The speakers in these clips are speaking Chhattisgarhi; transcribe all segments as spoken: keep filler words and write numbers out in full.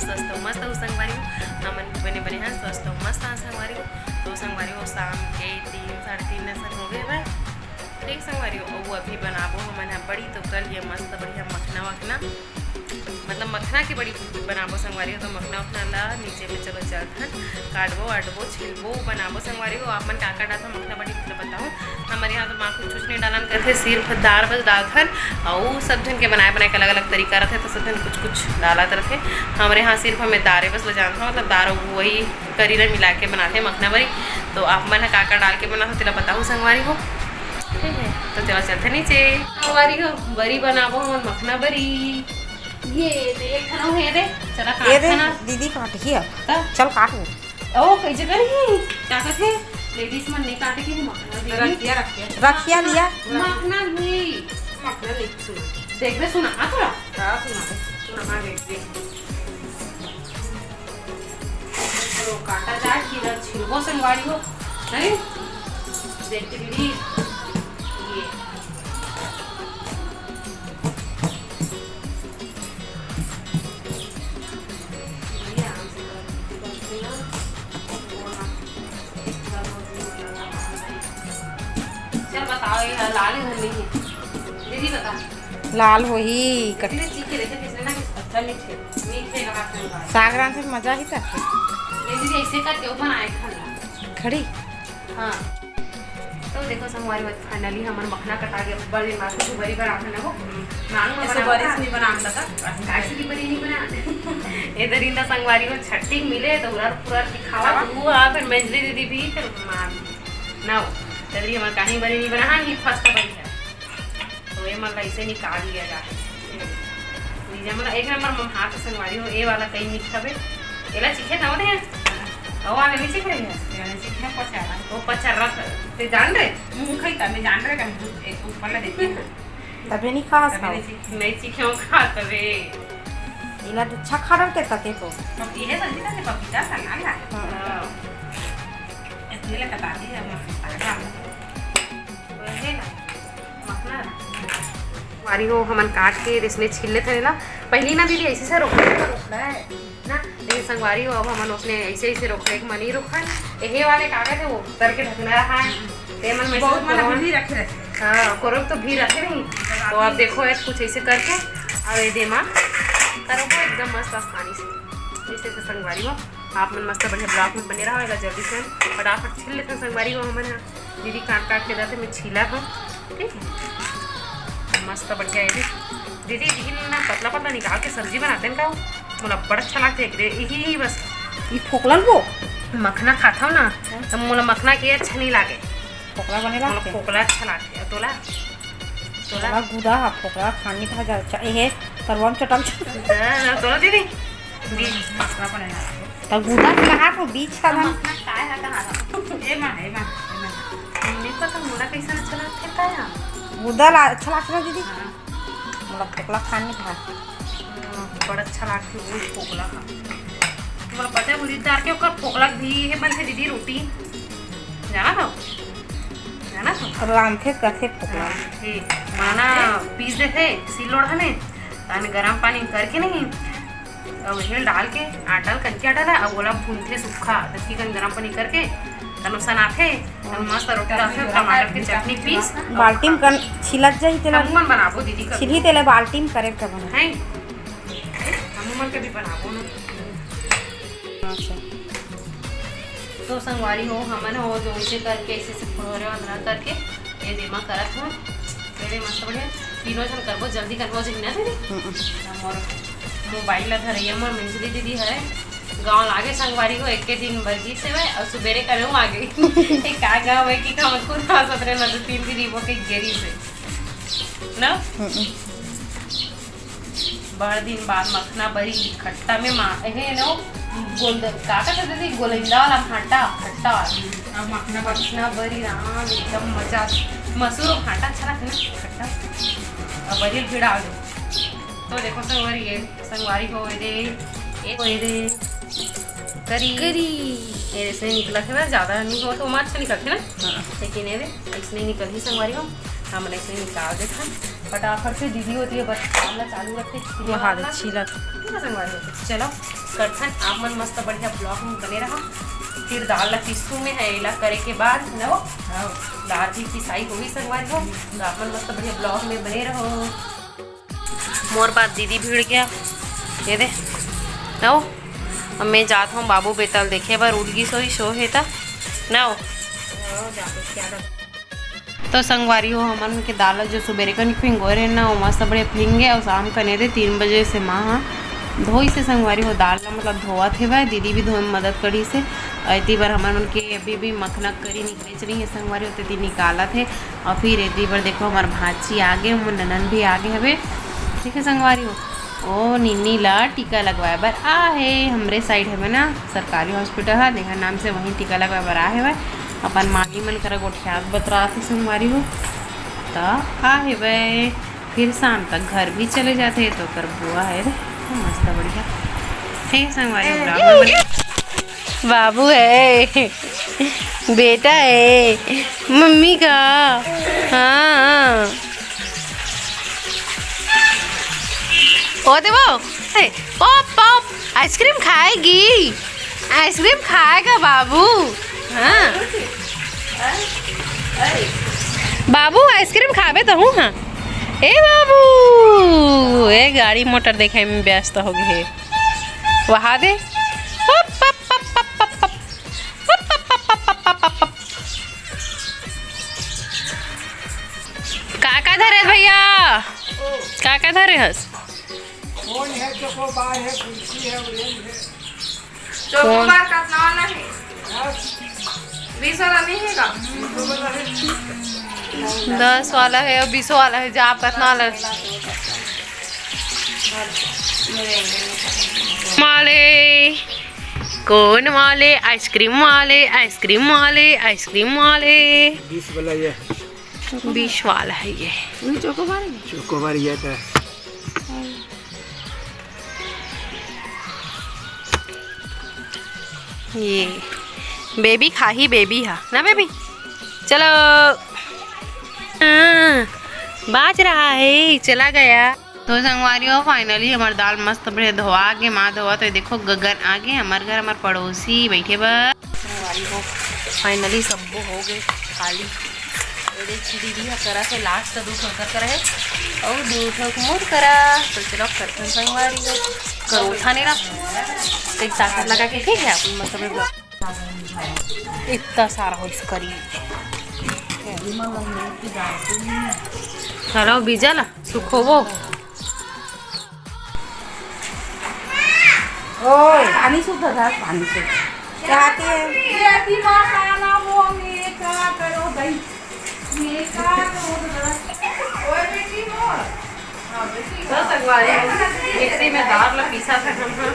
स्वस्थ अउ मस्त हो संगवारी हो। हमन बने बने हन, स्वस्थ अउ मस्त हन संगवारी हो। तो संगवारी हो, शाम के तीन, साढ़े तीन असन हो गए हवय। ठीक संगवारी हो, अउ अभी बनाबो हमन ह बड़ी, तो कर लिए मस्त बढ़िया मखना वखना, मतलब मखना के बड़ी बनाबो संगवारी हो। तो मखना वखना ला नीचे में चलो चलथन, काटबो वाटबो, छिलबो, बनाबो संगवारी हो। आप मन का का डालथन मखना बड़ी, मतलब बताओ। हमर यहाँ तो माँ कुछ कुछ नहीं डालन करथे, सिर्फ दार बस डालथन। अउ सब झन के बनाए बनाए के अलग अलग तरीका रथे, तो सब झन कुछ कुछ डालत रथे। हमरे यहाँ सिर्फ हमें दारे बस ल जानथन, मतलब दार अउ वही करी ला मिला के बनाथे मखना बरी। तो आप मन ह का का डाल के बनाथो, तेला बताहू संगवारी हो। ठीक है, तो चलो चलथे नीचे। संगवारी हो, बरी बनाबो हमन मखना बरी। ये दे, एक ठन हे दे, चला ये काट दे, खाना। दीदी काटही अब। तब? चल काट ले। ओ, कइसे करही? का कथे? लेडीज मन नहीं काटे के मखना दीदी। रखिया, रखिया। रखिया लिया। मखना नहीं। मखना नहीं, सुना। देख बे, सुना, हाँ, थोड़ा। हाँ, सुना। सुना, हाँ, देख, देख। चलो, काटा जाए, फिर छिलबो संगवारी हो, नहीं? देखते दीदी, ये। चल बताओ, ये लाल है नहीं? दीदी बता। लाल होही, कट- इसने चीख के देखे, किसने ना कुछ अच्छा मीठे, मीठे लगा के लगा। साग रांधे से मजा ही था। ये दीदी ऐसे करके वो बनाए खाना। खड़ी? हाँ। तो देखो संगवारी हो, finally हमर मखना कटा के बड़ी माँ सुबरी बना खाना हो। नांग में ऐसे बनावा बरिस था। नहीं बनान लगा। गाइस की बरी नहीं बना। इधर इंदा संगवारी हो छट्टी मिले तो उरार पुरार दिखावा। हाँ। तू आ, फिर मंजली दीदी भी, फिर माँ भी। ना हो, तगड़ी हमर काहीं बरी नहीं बना, हाँ, ये first बरी है। तो ये मन ला इसे निकाल लिया जाए। ये मन एक नंबर में हाथ संगवारी हो, ये वाला कहीं नहीं खावे। एला चिखे था दे। ओ वाला नहीं चिख रही है। ये वाला चिखे पचा रहा। वो पचा रहा था। ते जान रहे? मुंह खाई था, मैं जान रहे कि हम एक ऊपर ला देखे हैं। तबे नहीं खा तबे खाओ। नहीं चिखे, नहीं चिखे वो खा तबे। इला तो अच्छा खा रहा के तते तो। अब ये तो नहीं था, पपीता था ना, ना। हाँ। हाँ। इसलिए कटा दी है, मस्त लगा। वही ना, मखना। संगवारी हो, हमन काट के इसने छील लेते हैं ना। पहली ना दीदी ऐसे से रोक लेते हैं, रोकना है ना, लेकिन संगवारी हो, अब हमन उसने ऐसे ऐसे रोकने के मन ही रोकन। यही वाले कागज है, वो उतर के ढकना रहा है। ते मन में बहुत से मन कोरोन-, अभी भी रखे रहते हैं। हाँ, कोरोन तो भी रखे नहीं। तो आप देखो, ऐसे कुछ ऐसे करके और ये देमा करो को एकदम मस्त आसानी से, जैसे से संगवारी हो। आप मन मस्त बढ़िया vlog में बने रहो, एला जल्दी से फटाफट छील लेते हैं संगवारी हो हमन ह। दीदी काट काट के देते, मैं छीला हूँ, ठीक है। मस्त बढ़िया है जी। दीदी, दीदी ना पतला पतला निकाल के सब्जी बनाते हैं का? मोला बड़ा अच्छा लागथे एकरे, यही, यही बस। ई फोकला ल वो? मखना खाता हूँ ना, हाँ। तो मोला मखना के अच्छा नहीं लागे। फोकला बने मोला लागथे? फोकला अच्छा लागथे। तोला? तोला? तोला गुदा हा, फोकला खानी था जा, चा-, एहे, तरुआ में चटक जा। हाँ, तोला दीदी? बीच मखना बने लागथे। त गुदा के कहा को बीच का बन? मखना काय हा, कहाँ हा? ए माँ, ए माँ, ए माँ। नहीं पता मोला कैसा अच्छा लागथे का या? गुदा ला अच्छा लागथे ना दीदी? हाँ। मोला फोकला खानी था। हाँ, बड़ा अच्छा लागथे वो फोकला हा। मोला पता है, उड़ीद दार के ओकर फोकला भी है बनथे दीदी रोटी। जाना था? जाना था? रांधे कथे फोकला। हाँ, ठीक। माना पीस देथे सिल्लोड़हा में, ताने गरम पानी करके नहीं, अब हिल डाल के आटा ल, कनकी आटा ला, अब ओला भूनथे सूखा, तब चिकन गरम पानी करके, तब सनाथे, तब मस्त रोटी डालथे, टमाटर के चटनी पीस। बाल्टी में कन छिलत जाही तेला। हमू मन बनाबो दीदी कभी। छिलही तेला बाल्टी में करे के बना। हैं? हमू मन कभी बनाबो ना। अच्छा। तो संगवारी हो, हमन हो जो इसे करके, ऐसे से फुरफुरा अंदरा करके ये देमा करत हो। ये दे मस्त बढ़िया। तीनों जन करबो, जल्दी करबो, जल्दी ना दीदी। हम्म। मोर मोबाइल ला धरैया मोर मंजली दीदी है। गाँव लागे संगवारी हो, एक के दिन बर गीस हवय और सुबेरे करे हूँ आ गई। एक का गाँव है कि हम खुद हंसत रहे ना, दो तीन दिन वो के गेरी से। ना? हम्म। बड़ दिन बाद मखना बरी खट्टा में मा-, हे नो, गोल-, का का कहते थे? गोलैंदा वाला भांटा, खट्टा वाला। अब मखना बरी। मखना बरी, राम, एकदम मजा। मसूर भांटा अच्छा लगता है ना, खट्टा। अब बरी भी डाल दो। तो देखो संगवारी, ये संगवारी हो दे, ये हो दे, करी। करी। ये ऐसे निकला है ना, ज़्यादा नहीं हो तो ओमा अच्छा निकलते ना। हाँ। लेकिन ये दे, इसने निकल ही संगवारी हो। हम ऐसे ही निकाल देथन फटाफट से। दीदी होती है बस काम ला चालू रखते, वहाँ दे छीला। ठीक है संगवारी हो, चलो करथन, आप मन मस्त बढ़िया ब्लॉग में बने रहा। फिर दाल ला पीसू में है, एला करे के बाद न हो, दाल भी पिसाई होगी संगवारी हो, तो आप मन मस्त बढ़िया ब्लॉग में बने रहो। मोर बाद दीदी भिड़ गया, ये दे, न हो। अब मैं जात हूँ बाबू बेटा ल देखे बर, उठ गिस होही, सो हे त, न हो। तो संगवारी हो, हमन के दाल ला जो सुबेरे कन भिंगोय रहे ना, वो मस्त बढ़िया भिंग गे। अउ शाम कने दे तीन बजे से माँ ह धोइस हे संगवारी हो दाल ला, मतलब धोवत हेवय, दीदी भी धोए में मदद करिस हे। अउ एती बर हमर मन के अभी भी मखना करी निकलेच रही है संगवारी हो, तेती निकालत हे। अउ फिर एती बर देखो हमर भांची आगे, मोर ननन भी आगे हवे। ठीक है संगवारी हो, ओ निन्नी ला टीका लगवाए बर आ हे, हमरे साइड हवे ना सरकारी हॉस्पिटल ह, नेहा नाम से, वहीं टीका लगवाए बर आ हेवय। अपन मामी मन करा गोठियात बतरात हे संगवारी हो, त आ हेवय। फिर शाम तक घर भी चले जाते, तो ओकर बुआ है रे, मस्त बढ़िया। हे संगवारी हो, ब्लॉग में बने। बाबू है, बेटा है, मम्मी का। हाँ। ओ देवो, ए, पॉप, पॉप, आइसक्रीम खाएगी, आइसक्रीम खाएगा बाबू। हाँ। बाबू, आइसक्रीम खाबे तहूँ, हाँ। ए बाबू, ए गाड़ी मोटर देखे में व्यस्त हो गए हे। वहा दे। पप, पप, पप। पप, पप, पप। का का धरे भैया? का का धरे हस? फोन है, चोकोबार है, कुल्फी है, ऑरेंज है। चोकोबार कतना वाला है? दस। बीस वाला नहीं है का? दस वाला है और बीस वाला है, जा आप कतना वाला? वाले, कौन वाले? आइसक्रीम वाले, आइसक्रीम वाले, आइसक्रीम वाले। बीस वाला ये। बीस वाला है ये। ये चोकोबार है? चोकोबार ये तो है। ये बेबी खाही, बेबी हा ना बेबी। चलो, हाँ, बाज रहा है, चला गया। तो संगवारी हो, finally हमर दाल मस्त बढ़िया धोवा गे, माँ धोवा। तो ये देखो गगन आगे हमर घर, हमर पड़ोसी बैठे बर। संगवारी हो, finally सब्बो हो गए खाली। ये देख दीदी ह करा से last दू ठो कर करे है और दू ठो मोर करा। तो चलो करथन संगवारी हो, करो उठा नहीं रहा, एक ताकत लगा के ठीक है अपन मतलब इतना सारा हो इस करी। चलो बीजा ला सुखोबो। ओए, पानी सूख दादा, पानी सूख। क्या आती है? ये आती माँ का नाम वो, ये क्या करो भाई? ये क्या करो दादा? ओए बेटी मोर। हाँ, बेटी। तो संगवारी हो, मिक्सी में दाल ला पीसा था हम, हाँ।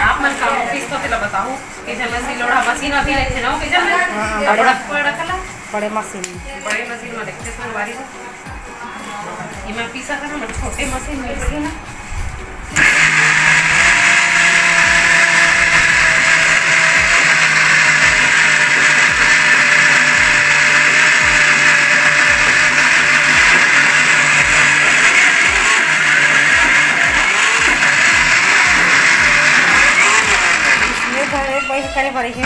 आप मन का पीस तो फिर बताओ, कि जब मैं सिलोड़ा मशीन अभी लेते ना, कि जब मैं हाँ, बड़े बड़ा मशीन। पड़ा था ना। बड़े मशीन। बड़े मशीन में देखते संगवारी हो। ये मैं पीसा था ना, मैं छोटे मशीन में पड़ी ना। इसमें भरे, वही करे, भरे के।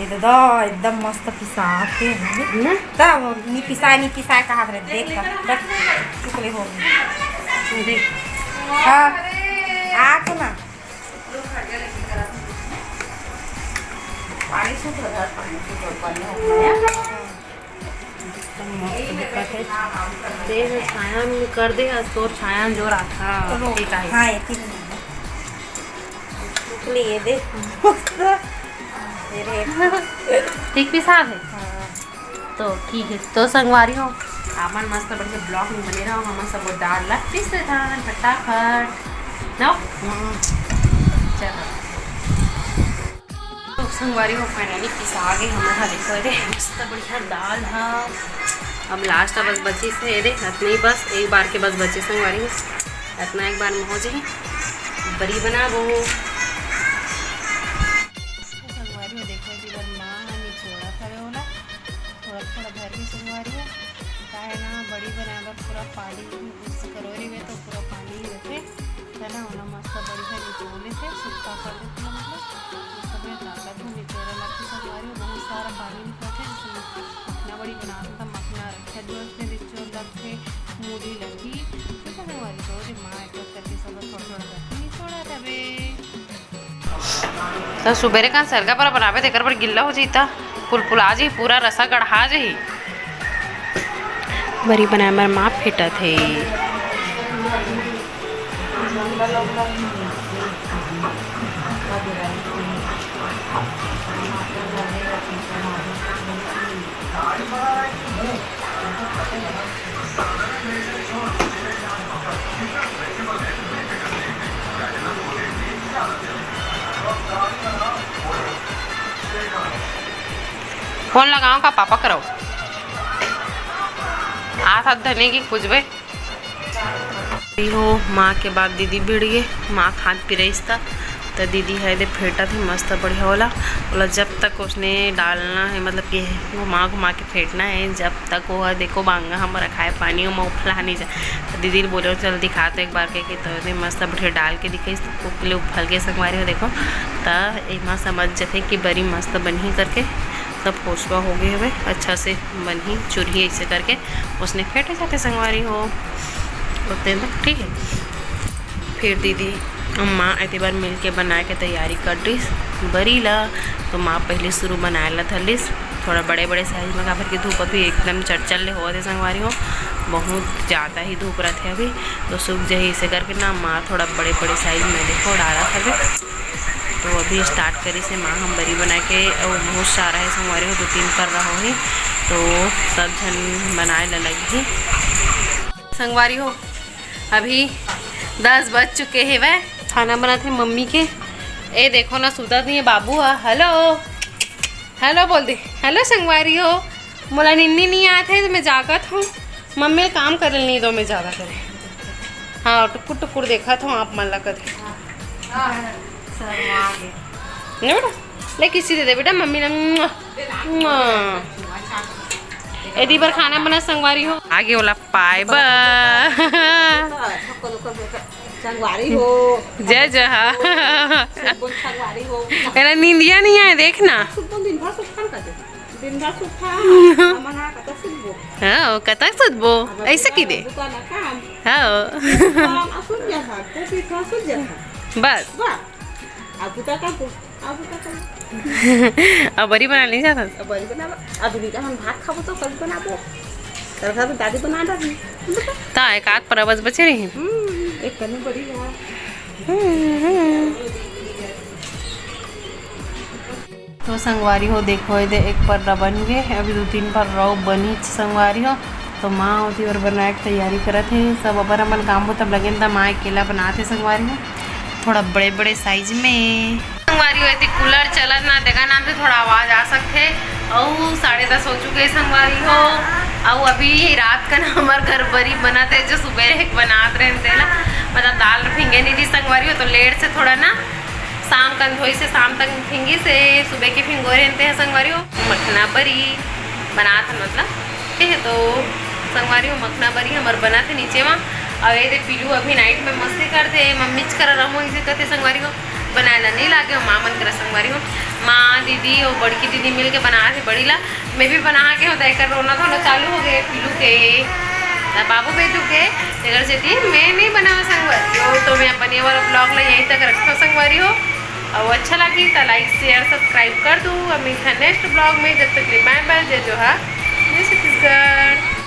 ये दादा एकदम मस्त पिसा के ना? तब नी पिसा, नी पिसा कहा रे, देख कर, देख, चुकले हो गई। देख। हाँ, आ तो ना। पानी सूख रहा है, पानी सूख रहा है, पानी हो गया। एकदम मस्त दिखत हे। देख, छाया में कर दे, आज तोर छाया में जोर आता। हाँ, ठीक आहे। हाँ, ये तीन। लिए दे। ये रे। ठीक पिसा हे? हाँ। तो ठीक है, तो संगवारी हो, आप मन मस्त बढ़िया ब्लॉग में बने रहो, हम सब दाल ला पीस देथन फटाफट, ना? हम्म। चलो। तो संगवारी हो, finally पिसा गे हमर हा, देखो रे, मस्त बढ़िया दाल हा। अब लास्ट बस बचिस हे, ये दे, अतना ही बस, एक बार के बस बचिस संगवारी हो, अतना एक बार में हो जाही, बरी बनाबो। तो संगवारी हो, देखो, एती बर माँ ह निचोड़त हवे ओला, थोड़ा थोड़ा धर के संगवारी हो, काहे ना बरी बनाए बर पूरा पानी, करोरी में तो पूरा पानी ही रथे, है ना, ओला मस्त बढ़िया निचोड़ लेथे, सुक्खा कर देथे, मतलब, ये सब में ताकत भी निचोड़े लगथे संगवारी हो, बहुत सारा पानी निकलथे, जैसे मखना बरी बनात हन, त मखना रखे, जो उसमें निचोड़ लगथे, मूली लगी, ठीक है संगवारी, तो ओदे माँ एक एक करके सब थोड़ा थोड़ा करके निचोड़ा देबे। तो सुबेरे का सरगा पर बनाबे, तेकर बर गिल्ला हो जाही, त पुलपुला जाही, पूरा रसा गढ़ा जाही। बरी बनाए बर माँ फेंटत हे। फोन लगाओ का पापा करो। आ साथ धने की पूछबे। हो, माँ के बाद दीदी भिड़ गे, माँ खात पिरइस त, त दीदी ह एदे फेंटत हे मस्त बढ़िया वाला। ओला जब तक उसने डालना है, मतलब कि घुमा घुमा के फेंटना है, जब तक वो ह, देखो, बांगा हमर खाए पानी ओमा उफला नहीं जा। त दीदी ल बोले, "चल दिखा तो एक बार," कह के, तो एदे मस्त बढ़िया डाल के दिखाइस, त कुकले उफल के संगवारी हो, देखो, त एमा समझ जथे कि बरी मस्त बनही करके। सब पोसवा हो गए हवे, अच्छा से बनही चुरही ऐसे करके उसने फेंटे जाते संगवारी हो, होते हैं तो ठीक है। फिर दीदी अउ माँ एती बार मिल के बनाए के तैयारी कर दिस बरी ला। तो माँ पहले शुरू बनाए ला धर लिस थोड़ा बड़े बड़े साइज में, काबर कि धूप अभी एकदम चढ़ चढ़ ले होवत हे संगवारी हो, बहुत ज़्यादा ही धूप रहते अभी, तो सूख जाही। इसे करके ना माँ थोड़ा बड़े बड़े साइज में देखो डाला हवे। तो अभी स्टार्ट करिस हे माँ हम बरी बनाए के, अउ बहुत सारा है संगवारी हो, दो तीन पर्रा होही, तो सब झन बनाए ला लगही संगवारी हो। अभी दस बज चुके हे वै, खाना बनात हे मम्मी के। ए देखो ना, सुतत नहीं है बाबू हा। हेलो, हेलो बोल दे, हेलो संगवारी हो। मोला निन्नी नहीं आत है तो मैं जागत हूँ, मम्मी ल काम करे नहीं दो, मैं जादा करे। हाँ, टुकुर टुकुर देखत हूँ आप मन ला कदे। नहीं बेटा, ले किसी दे दे बेटा मम्मी ने। मुआ, मुआ। एती बर खाना बना संगवारी हो। आगे वाला पाए बर। संगवारी हो। जय जय हा। सुबह संगवारी हो। एला नींदिया नहीं आए, देखना। सुबह दिन भर सुबह दिन भर सुबह। हाँ, कतक सुतबो? ऐसे की दे। हाँ। बस। अब बरी बना नहीं जाता। अब बरी बना, अब नहीं हम भात खाबो तो कल बनाबो। कल खाबो दादी बना डाली। ता एक आध पर बस बचे रही। हम्म, एक कनी बड़ी है। हम्म, हम्म। तो संगवारी हो, देखो, एदे एक पर्रा बन गे, अभी दो तीन पर्रा अउ बनी संगवारी हो। तो माँ ओती बर बनाए के तैयारी करत हे, सब अपन अपन काम हो तब लगे, त माँ अकेला बनात हे संगवारी हो, थोड़ा बड़े बड़े साइज में। संगवारी हो, एती कूलर चलत ना, तेकर नाम से थोड़ा आवाज आ सकथे। अउ साढ़े दस हो चुके हे संगवारी हो, अउ अभी रात का ना हमर घर बरी बनत हे, जो सुबह एक बनात रहे तेला, मतलब दाल फिंगे नहीं थी संगवारी हो, तो लेट से थोड़ा ना शाम कन धोई से शाम तक फिंगी से सुबह के फिंगो रहते हैं संगवारी हो। मखना बरी बनात हन मतलब, ठीक है, तो संगवारी हो मखना बरी हमर बनत हे नीचे मा। अउ एदे पीलू अभी नाइट में मस्ती करथे, मम्मी च करा रहो इसे कथे संगवारी हो, बनाए ला नहीं लागे हो माँ मन करा संगवारी हो। माँ दीदी अउ बड़की दीदी मिल के बनात हे बरी ला, मैं भी बना के होता है कर रोना धोना चालू हो गए पीलू के, ना बाबू बेटू के, तेकर सेती मैं नहीं बनावा संगवारी हो। तो मैं अपन ये वाला ब्लॉग ला यहीं तक रखता संगवारी हो। अउ अच्छा लगी तो लाइक शेयर सब्सक्राइब कर दू। अब मिलता नेक्स्ट ब्लॉग में, जब तक के लिए बाय बाय, जय जोहार, जय छत्तीसगढ़।